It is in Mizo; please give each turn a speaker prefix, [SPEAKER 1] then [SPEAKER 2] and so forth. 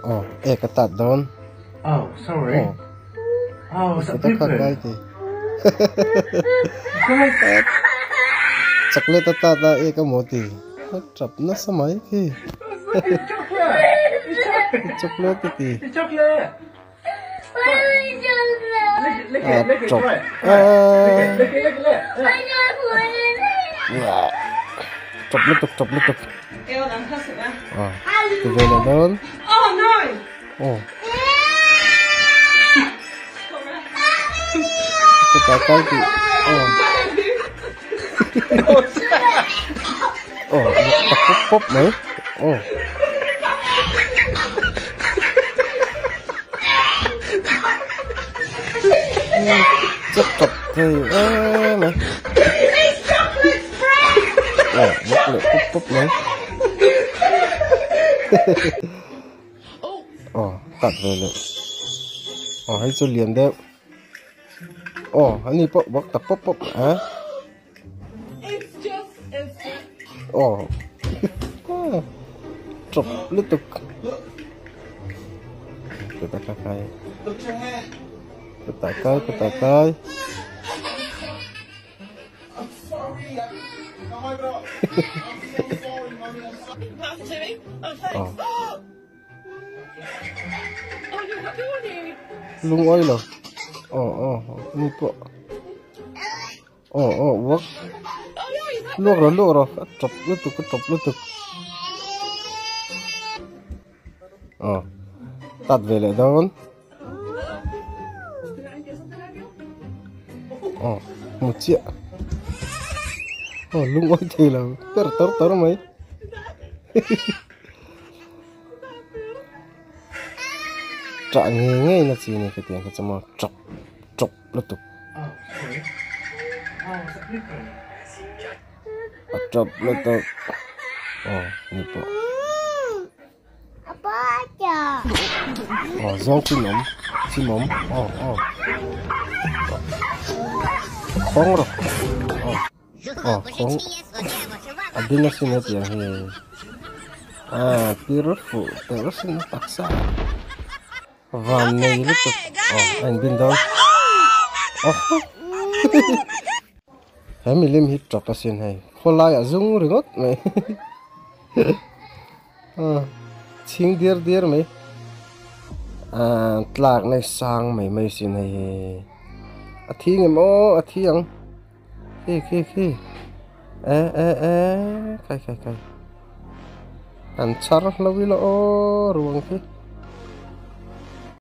[SPEAKER 1] Oh, ek a tat dawn.
[SPEAKER 2] Oh, sorry.
[SPEAKER 1] Oh.
[SPEAKER 2] Oh, is that
[SPEAKER 1] Kuta kha
[SPEAKER 2] poo-poo?
[SPEAKER 1] kai ti. Chocolate a tat a ek a maw ti. A tap nasa mai khi.
[SPEAKER 2] It's chocolate! It's chocolate!
[SPEAKER 1] Chocolate a ti.
[SPEAKER 2] It's chocolate! Lick it, lick
[SPEAKER 1] A
[SPEAKER 2] it, lick it,
[SPEAKER 1] chop.
[SPEAKER 2] try it. Try it. Lick it, lick it, lick it, lick it.
[SPEAKER 1] Chop lutuk, chop lutuk. Ah, ti ve leh dawn. Oh. Ka kai ti. Oh. Oh, ta pop pop mai. Oh. Chop chop thei em mai. Oh, bawk leh pop pop mai. Oh, tat ve leh. Oh, hei chu lian deuh. Oh, ani pawh bawk ta pop pop a. Oh. Chop lutuk. Kuta kai. Kuta kai, kuta kai. Oh. Lungawi lo. Oh, oh, ni pawh. Oh, oh, work. Luak rawh, luak rawh. A chop lutuk, a chop lutuk. Oh. Tat ve leh dawn. Oh, hmu chiah. Oh, lungawi thei lo. Per tar tar mai. Ṭah ngei ngei na chi ni khatiang kha chu maw ṭawp ṭawp lutuk. A ṭawp lutuk aw ni pawh aw zawng chimawm chimawm aw aw khawng rawh aw. Aw kawng a ding asin hetiang hi ah pir fuh teuh asin a taksa van nei lutuk aw a inbin dawn aw he milim hi tawp asin hei khawlaiah zung ringawt mai ah chhing diar diar mai ah tlak nai sang mai mai asin hei hi a thi ngem aw a thi ang. Khi khi khi e e e kai kai kai an chhar hlo ila aw ruang khi.